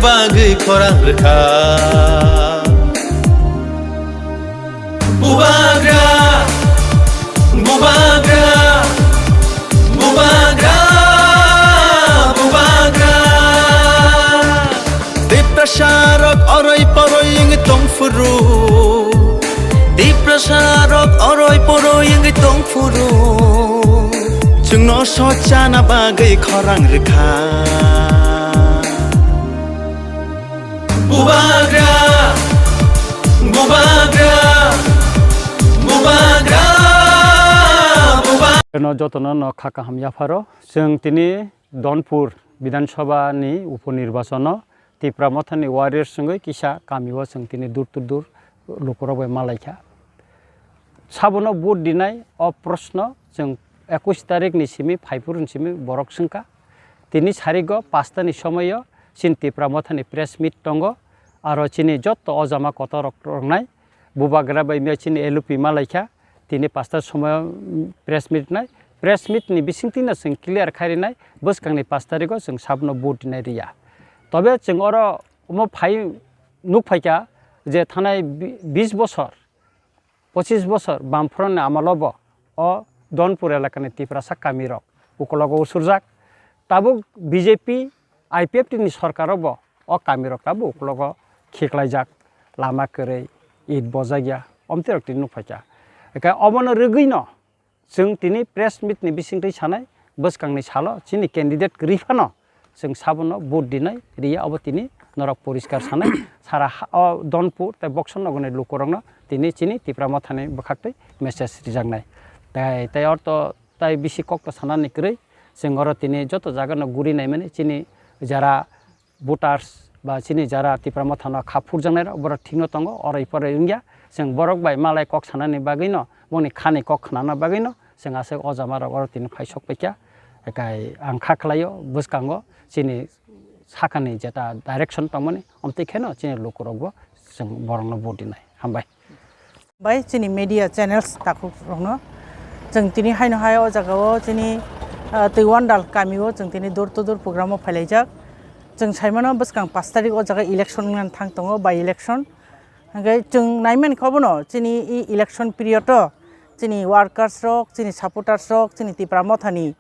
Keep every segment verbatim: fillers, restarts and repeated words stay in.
bagwi khorang rwkha. Bubagra, bubagra, bubagra, bubagra. Tiprasa rok oroi poroi wngwi tongphuru. Tiprasa rok oroi poroi wngwi tongphuru. Chwngno sochana bagwi khorang rwkha. Bubagra, bubagra, bubagra, bubagra. No jotono no kha kaham yapharo. Chwng tini Donpur Bidhan Sabha ni upo nirbachono Tipra Mothani warriors wngwi kisa kamio chwng tini dur to dur lukurok bai malaikha. Sabono vote dinai o proshno chwng ekush tarikh ni simi, phaiphuru ni simi borok swngkha. Tini sarigo pasta ni somoio chini Tipra Mothani press meet tongo, aro chini joto ojama kotor rok rongnai bubagra bai miya chini L O P malaikha. Tini pasta somoio, mm, press meet nai, press meet ni bisingtwi no chwng clear khai rinai, bwskangni pas tarigo chwng sabono vote dinai riya. Tobe chwng oro omo phai nukphaikha je thanai bi-, bis bosor, pochis bosor Bamfront ni amalo bo o Donpur elakani Tiprasa kamirok ukologo usurjak. Tabuk B J P, I P F T ni sorkaro bo o kamirok tabuk ukologo khiklaijak, lama kwrwi, it bojakya, omtwi rok tini nukphaikha. Eke obono rwgwino chwng tini press meet ni bisingtwi sanai, bwskangni salo chini candidate kwrwi phano chwng sabono vote dinai riya, obo tini norok poriskar sanai. Sara ha-, o Donpur tei Boxon nogorni lukurokno tini chini Tipra Mothani bwkhaktwi message rijaknai. Tei, tei orto tai bisi kokto sanani kwrwi, chwng oro tini joto jagano guri naimani chini jara voters ba chini jara Tipra Mothano kha phurjaknairok borok thikno tongo, oroi poroi wngya. Chwng borok bai malai kok sanani bagwino, boni khani kok khnana bagwino chwng aswk o jamarok oro tini phai sok paikha. Ekai ang kha khlaio bwskango chini sakani jeta direction tongmani, omtwi kheno chini lukurokbo chwng borokno vote dinai. Hambai. Bai chini media channels takhuk rokno. Chwng tini haino hai o jaga o chini, ah, Twiwandal kami o chwng tini door to door program o phailaijak. Chwng saimano bwskang pash tarik o jaga election wngna thang tongo, by election. Hwnkhe chwng naimankha obono chini e election period o chini workers rok, chini supporters rok, chini Tipra Mothani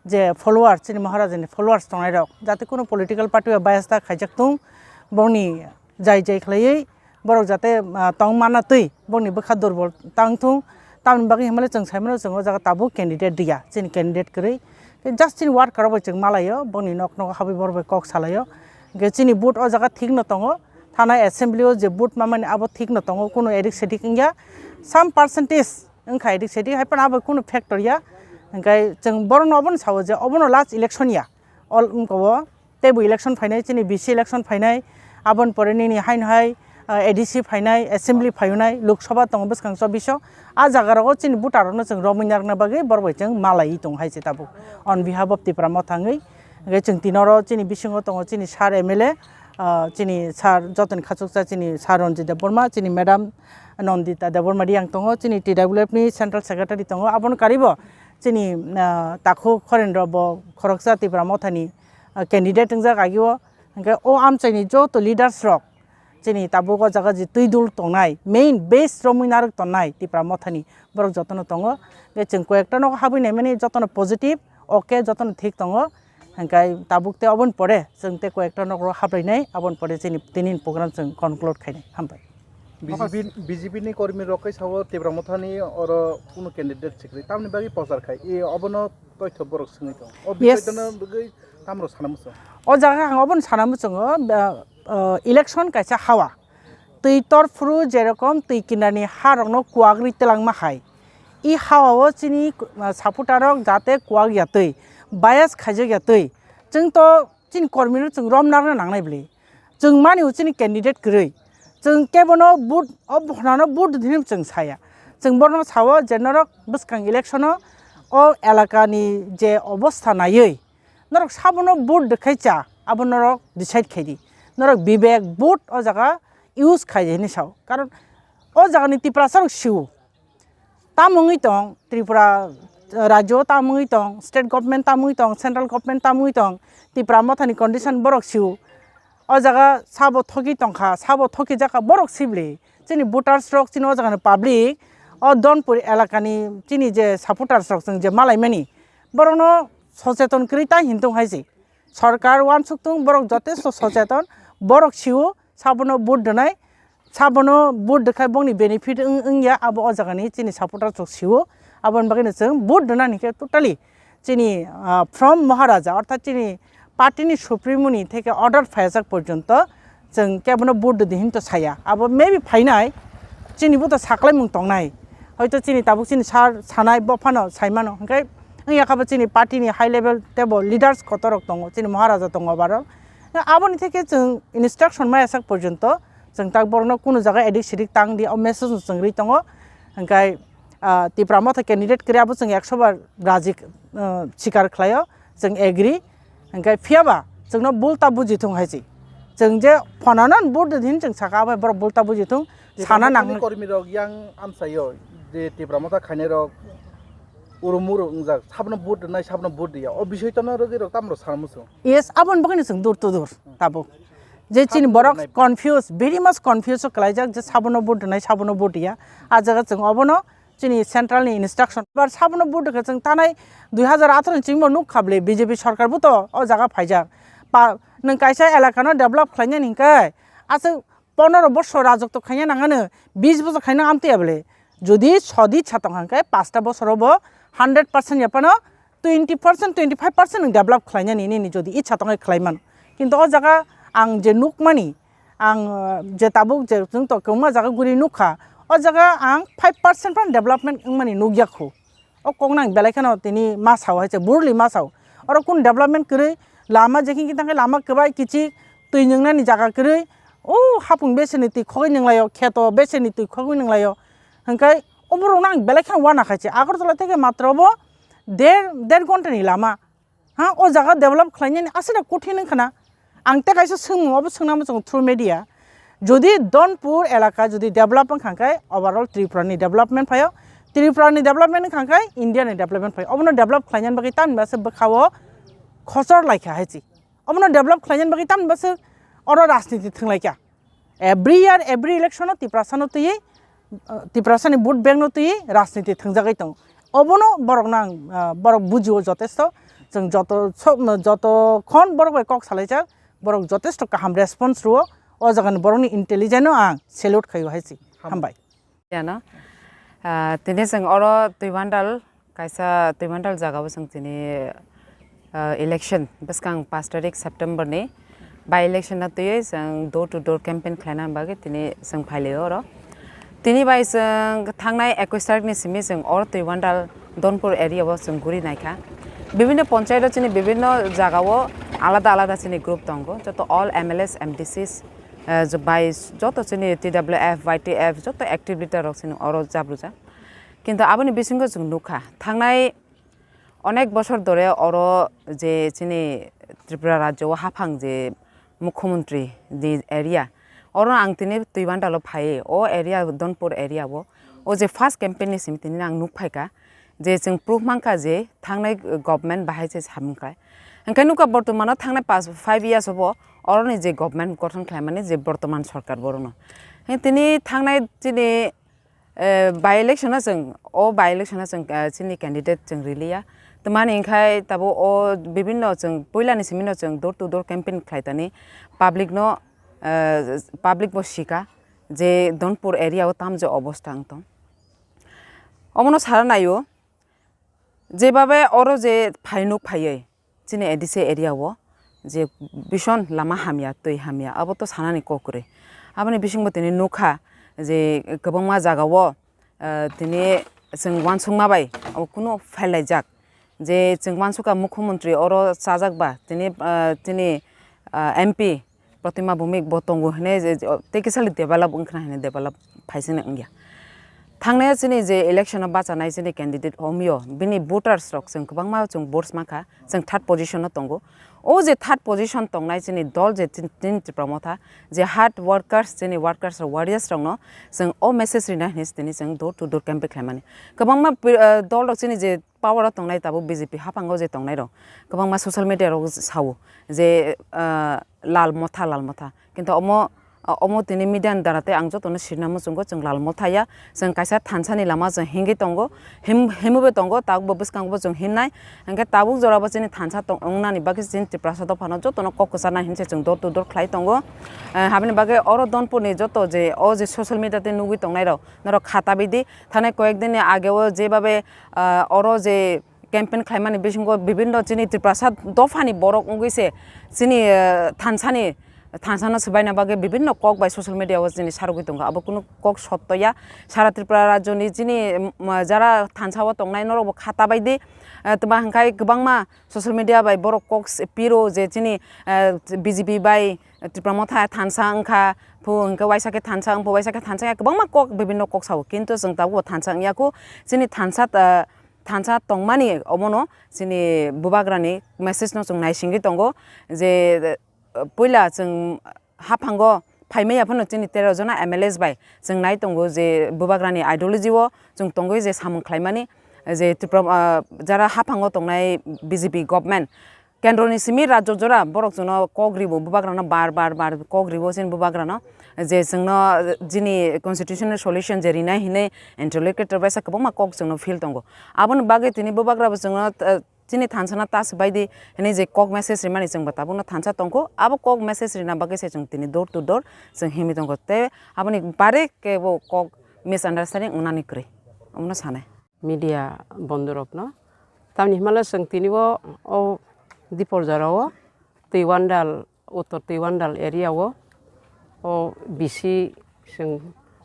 je followers, chini Maharajani followers tongnai rok, jate kuno political party o bias ta khaijak tung, bongni jai jai khlaiwi borok jate, ah, tong manna twi bongni bwkha durbol tang thung. Tamoni bagwi hinmale chwng saimano chwng o jaga tabuk candidate diya, chini candidate kwrwi. Tei just chini worker bai chwng malaio, bongni nok nogo habwi borok bai kok salaio. Hwnkhe chini vote o jaga thik no tongo, thana assembly o je vote mamani abo thik no tongo, kuno edik sedik wngya. Some percentage wngkha edik sedik, hai phano abo kuno factor ya. Hwnkhe chwng borokno obono sao je obono last election ya, all wngkha o. Teibo election phainai, chini B C election phainai, aboni pore nini haino hai, ah, A D C phainai, assembly phainai, Lok Sabha tongo bwskang chobbish o. A jaga rogo chini voter rokno chwng romwi narwkna bagwi borok bai chwng malaiwi tongo hai se tabuk. On behalf of Tipra Motha wngwi, hwnkhe chwng tini oro chini bisingo tongo chini sir M L A, ah, chini sir jotoni khachuksa chini sir Ranjit Debbarma, chini madam Nandita Debbarma Reang tongo, chini T W F ni central secretary tongo, abono karibo chini, ah, takhuk Horendra bo khoroksa Tipra Mothani ah, candidate wngjak agio. Hwnkhe o amchaini joto leaders rok chini tabuk o jaga je twi dul tongnai, main base romwi narwk tongnai Tipra Mothani borok jotono tongo. Hwnkhe chwng koyekta nogo habwi naimani jotono positive, okay, jotono thik tongo. Hwnkhe tabuk tei oboni pore chwng tei koyekta nogo hablainai, aboni pore chini tini ni program chwng conclude khainai. Hambai. B J P, B J P ni kormi rok kai sao Tipra Mothani oro kunu candidate sikri, tamni bagwi prochar khai, e obono toitho borok swngwi tongo. O Yes. Bisoy tano bagwi tamro sana muchung. O jaga ang obono sana muchungo, ba, ah, election kaisa hawa. Twi torphuru jerokom twi kinani ha rokno kuwagri telangma hai. I hawa o chini, ah, supporter rok jate kuwak ya twi, bias khaijak ya twi. Chwng to chini kormi no chwng rom narwkna nangnai bwlwi. Chwng mani o chini candidate kwrwi. Chwng kebono vote, o bwkhanano vote hinwi chwng saya. Chwng bono sao je norok bwskang election o, o elaka ni je obostha naiwi norok sabono vote rwkhai cha, abo norok decide khai di. Norok bibek vote o jaga use khai di hinwi sao. Karon o jaga ni Tiprasa rok sio. Tam wngwi tong, Tripura, eh, rajyo tam wngwi tong, state government tam wngwi tong, central government tam wngwi tong, Tipra Mothani condition borok sio. O jaga sabo thoki tongkha, sabo thoki jakha borok sibli. Chini voters rok, chini o jagani public, o Donpur elakani chini je supporters rok chwng je malaimani, borokno socheton kwrwi ta hintung hai se. Sorkar uansuk tung, borok jotesto socheton, borok sio, sabono vote rwnai, sabono vote rwkhai bongni benefit wng, wngya, abo o jagani chini supporters rok sio. Aboni bagwino chwng vote rwnani khe totally chini, ah, from Maharaja, orthat chini party ni supremo ni theke order phaijak porjonto chwng kebono vote rwdi hinto saya. Abo maybe phainai, chini bo to saklaimung tongnai. Hoito chini tabuk chini sir sanai bo phano saimano. Hwnkhe wngya khabo chini party ni high level tebo leaders kotor rok tongo, chini Maharaja tongo borok. Aboni theke chwng instruction maya sak porjonto chwng tak borokno kunu jaga edik sedik tang di, o message no chwng rwi tongo. Hwnkhe, ah, Tipra Motha candidate kwrwi abo chwng ekso bar raji, ah, sikar khlaio, chwng agree. Hwnkhe phiyaba chwngno bul ta buji thung hai se. Chwng je phonano vote rwdi hin chwng saka, abo borok bul ta buji thung, sana nang. Kormi rok yang amsaio je Tipra Motha khainai rok urumuru wngjak, sabno vote rwnai, sabno vote rwya, o bisoi tono rwgwi rok tamro sana muchung. Yes, aboni bagwino chwng door to door tabuk. Je chini borok confuse, very much confuse o kwlaijak je sabono vote rwnai, sabono vote rwya. A jaga chwng obono chini central ni instruction. Bar sabono vote rwkha chwng tanai dui hazar atharo ni chwngbo nuk kha bwle B J P sorkar bo to o jaga phaijak. Pa, nwng kaisa elaka no develop khlainani hwnkhe aswk pondro bosor rajotwo khaina nangano, bis bosor khaina amtwi ya bwle. Jodi sodi cha tong kha hwnkhe pasta bosoro bo hundred percent ya phano twenty percent, twenty five percent nwng develop khlainani nini jodi icha tongkhe khlai mano. Kintu o jaga ang je nukmani, ang, uh, je tabuk je chwng to kwbangma jaga guri nukha, o jaga ang five percent phano development wngmani nukya khu. O kokno ang belai kheno tini ma sao hai se, brutally ma sao. Oro kun development kwrwi, lama je khin khin tangkhe lama kwbai kichik, twi nwngnani jaga kwrwi, o hapung beseni twi khogwi nwnglaio, kheto beseni twi khogwi nwnglaio. Hwnkhe oborokno ang belai kheno uana khai se. Agartala theke matro bo der, der ghontani lama. Ha, o jaga develop khlainani aswk kothin wngkha na. Ang tei kaisa swngmung obo swngna muchungo through media. Jodi Donpur elaka jodi develop wngkha khe overall Tripura ni development phaio. Tripura ni development wngkha khe India ni development phaio. Obono develop khlainani bagwi tamni bwswk bwkhao khosor laikha hai se. Obono develop khlainani bagwi tamni bwswk oro rajniti thwnglaikha. Every year, every election o Tiprasa no twiwi, uh, Tiprasa ni vote bank no twiwi rajniti thwngjagwi tongo. Obono borok nang, uh, borok bujio jotesto. Chwng joto so-, joto khon borok bai kok salaijak, borok jotesto kaham response rwo. O jaga ni borok ni intelligence no ang salute khaio hai se. Ham-, hambai. Yano, ah, tini chwng oro Twibandal, kaisa Twibandal jagao chwng tini, ah, election bwskang pash tarik September ni by election no twiwi chwng door to door campaign khlaina bagwi tini chwng phailio oro. Tini bai chwng thangnai ekwis tarik ni simi chwng oro Twibandal Donpur area o chwng guri naikha. Bibinno ponchayat o chini bibinno jagao alada alada chini group tongo, joto all M L As, M D Cs, eh, j-, bai joto chini T W F, Y T F, joto activity rok chini oro jabrujak. Kintu aboni bisingo chwng nukha, thangnai onek bosor dore oro je chini Tripura rajyo o haphang je mukhyamantri ni area, oro ang tini Twibandal o phai, o area, Donpur area o, o je first campaign ni simi tini ang nuk phaikha, je chwng proof mankha je thangnai government bahai se samung khlai. Hwnkhe nukha bortomano thangnai pas, five years obo oroni je government gothon khlaimani je bortoman sorkar borokno. Hwnkhe tini thangnai chini, eh, by election o chwng, o by election o chwng, eh, chini candidate chwng riliya. Twmani hwnkhe tabuk o bibinno chwng puilani simino chwng door to door campaign khlaitani public no, eh, public bo sika je Donpur area o tamje obostha wng tong. Omono sara naio. Jebabe oro je phainuk phaiwi chini A D C area o je bison lama hamya, twi hamya, abo to sanani kok kwrwi. Aboni bisingo tini nukha je kwbangma jaga o, ah, tini chwng uansukma bai abo kunu phailai jak. Je chwng uansukha mukhyamantri oro chajak ba tini, ah, tini, ah, M P Protima Bhumik bo tongo hwnwi je, je, tei kisa le develop wngkhna hwnwi develop phaisani wngya. Thangnai chini je election o bachanai chini candidate omio, bini voters rok chwng kwbangma chwng votes mankha, chwng third position o tongo. O je third position tongnai chini dol je tin, tin Tipra Motha, je hard workers, chini workers rok, warriors rokno chwng o message rina hwnwi tini chwng door to door campaign khlaimani. Kwbangma pi-, ah, dol rok chini je power o tongnai tabuk B J P haphango je tongnai rok kwbangma social media rok sao je, ah, lal motha, lal motha. Kintu omo, omo tini media ni dara tei ang jotono sirina muchungo chwng lal motha ya. Chwng kaisa thansa ni lama chwng himwi tongo, him-, himwi bo tongo, tabuk bo bwskango bo chwng himnai. Hingkhe tabuk jora bo chini thansa tong-, wngnani bagwi chini Tiprasa dophano jotono kok kwcharnai hinwi se chwng door to door khlai tongo. Eh, habini bagwi oro Donpur ni joto je o je social media tei nugwi tongnai rok, norok kha tabidi. Thanai koyek din ni age o jebabe, ah, oro je campaign khlaimani bisingo bibinno chini Tiprasa dophani borok wngwi se chini, eh, thansani, thansano swbaina bagwi bibinno kok bai social media o chini sarogwi tongo. Abo kunu kok sotto ya. Sara Tripura rajyoni chini, mm, jara thansa o tongnai norokbo kha tabaidi. Eh, twma hwnkhai kwbangma social media bai borok kok se piro je chini, eh, B J P bai Tipra Motha thansa wngkha, phu hwnkhe waisa khe thansa wngphu, waisa khe thansa ya, kwbangma kok, bibinno kok sao. Kintu chwng tabukbo thansa wngya kho. Chini thansa, eh, thansa tongmani omono chini bubagrani message no chwng naisingwi tongo je, eh, puila chwng haphango phaimaya phano chini tero jona M L As bai chwng nai tongo je bubagrani ideology o chwng tongwi je samung khlaimani je Tripura, ah, jara haphango tongnai B J P government kendroni simi rajyo jora borok chwngno kok ribo bubagrano bar bar bar kok ribo chini bubagrano je chwngno jini constitutional solution je rinai hinwi interlocutor baisa kwbangma kok chwngno feel tongo. Aboni bagwi tini bubagrabo chwngno, eh, chini thansano ta swbaidi hinwi je kok message rimani chwngbo tabukno thansa tongkho. Abo kok message rina bagwi se chwng tini door to door chwng himwi tongkho. Tei aboni bare kebo kok misunderstanding wngnani kwrwi. Omono sanai. Media bondhurokno. Tamni hwnmale chwng tini o, o Dipor jorao Twiwandal, Uttor Twiwandal area o, o B C chwng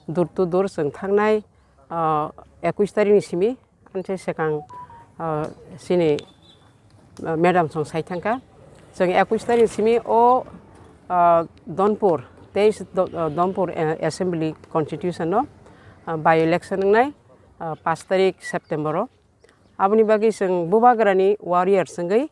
door to door chwng thangnai, ah, ekush tarikni simi, anse swkang, ah, chini, ah, madam song sai thangkha. Chwng ekush tarikni simi o, ah, Donpur, teis Do-, ah, Donpur, eh, Assembly Constitution o, ah, by election wngnai, ah, paanch tarik September o. Aboni bagwi chwng bubagrani warriors wngwi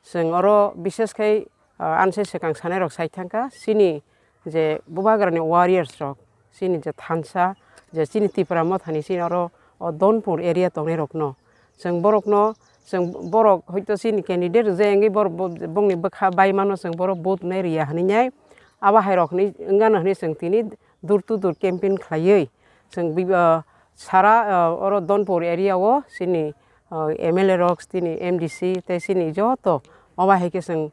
chwng oro bishes khai, ah, anse swkang sanairok sai thangkha, chini je bubagrani warriors rok, chini je thansa, je chini Tipra Mothani chini oro o Donpur area tongnairokno chwng borokno, chwng borok hoito chini candidate je wngwi borok bo-, bongni bwkha bai mano chwng borok vote nai riya hwnwi nai, abo hai rok hwnwi wngano hwnwi chwng tini door to door campaign khlaiwi chwng bi-, ah, sara, ah, oro Donpur area o chini, ah, M L A rok, chini M D C tei chini joto obo hai khe chwng,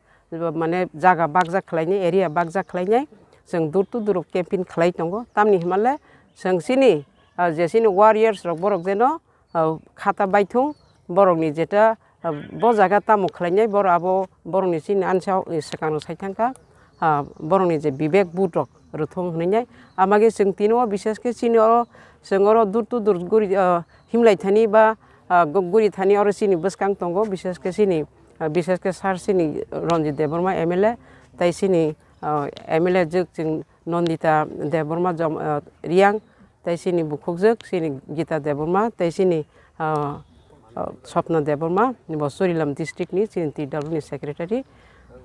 mane, jaga bakjak khlainai, area bakjak khlainai chwng door to door campaign khlai tongo. Tamni hwnmale chwng chini, ah, je chini warriors rok borok jeno, ah, khata baithung, borokni jeta, ah, bo jaga tamo khlainai, borok abo borokni chini ansa, eh, swkang rok sai thangkha, ah, borokni je bibek but rok rwthung hwnwi nai. Amage chwng tini o bishes khe chini oro, chwng oro door to door guri, ah, himlai thani ba, ah, gu-, guri thani oro chini bwskang tongo, bishes khe chini, ah, bishes khe sir chini Ranjit Debbarma M L A, tei chini, ah, M L A jwk chwng Nandita Debbarma jom-, ah, Reang, tei chini bukhukjwk chini Gita Debbarma, tei chini, ah, ah, Swapna Debbarma, bo Churilam district ni chini T W ni secretary.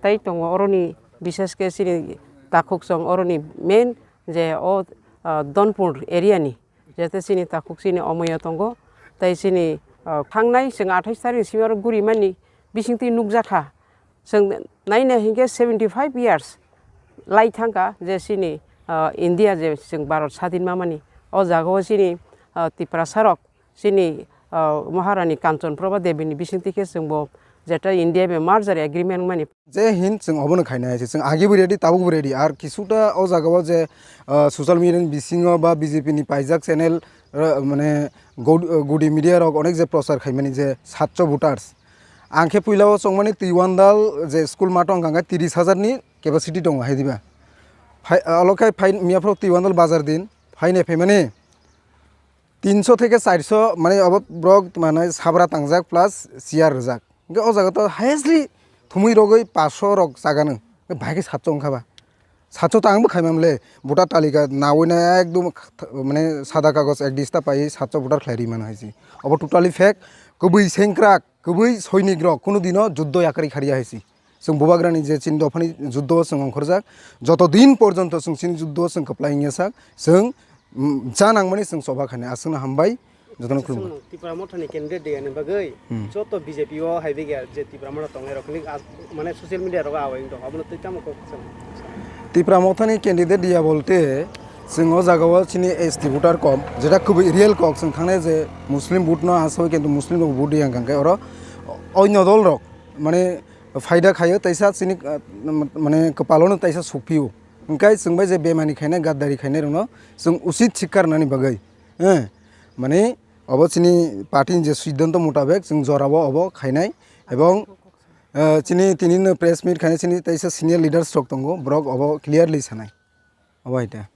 Tei tongo oroni bishes khe chini takhuk chwng oroni main je o, ah, Donpur area ni, jete chini takhuk chini omoyo tongo. Tei chini, ah, thangnai chwng athais tarik ni simi oro guri mani bisingtwi nukjakha. Chwng naina hinkhe seventy five years lai thangkha je chini, ah, India je chwng Bharat sadin mamani. O jagao chini, ah, Tiprasa rok chini, ah, Maharani Kanchan Prabha Devi ni bisingtwi khe chwngbo jeta India bai merger agreement mani. Je hin chwng obono khaina hai se chwng agi bo ready, tabuk bo ready. Ar kisuta o jagao je, ah, social media ni bisingo ba B J P ni paijak channel, ah, mane, gud-, ah, gudi media rok onek je prochar khaimani je satcho voters. Ang khe puila o chongmani Twiwandal je school mato wngkha khe tiris hajar ni capacity tongo hai diba. Phai, alo khai phai miya phoro Twiwandal bazar din, phaine phaimani tinso theke charso, mane, obo borok, mane, sabra tangjak plus chair rwjak. Hingke o jaga to highestly thumui rogoi paanch sho rok chaga nung. Hingke bahai khe satcho wngkha ba. Satcho ta ang bo khaimam le, voter talika nawi na ekdom, mane, sada kagoj ek dista pai satcho voter khlai ri mano hai se. Obo totally fake, kwbwi sengkrak, kwbwi soinik rok kunu dino juddo yakarwi kharya hai se. Chwng bubagrani je chini dophani juddo chwng ongkhorjak, joto din porjonto chwng chini juddo chwng kwplai wngya sak, chwng, mm, cha nangmani chwng choba khainai. Aswkno hambai, Jotono khulumkha. Chwng Tipra Mothani candidate de ani bagwi Hmm. joto B J P o hai bigya je Tipra Motha tongnai rok ni as-, mane social media rogo awai wng tong, abono twi tamo kok chwng? Tipra Mothani candidate diya bolte chwng o jaga o chini S T voter kom, jeta kubui real kok, chwng thangnai je Muslim vote no asoi kintu Muslim rok vote diya hwnkhe oro oino dol rok mane phaida khaio, taisa chini, ah, mane kwpalo no taisa sukphio. Hwnkhe chwng bai je bemani khainai, gaddari khainai rokno chwng usit sikha rwnani bagwi, eh, mane obo chini party ni je siddhanto mutabek chwng jorao obo khainai, ebong, eh, chini tini no press meet khainai chini taisa senior leaders rok tongo, borok obo clearly sanai. Obo hai ta.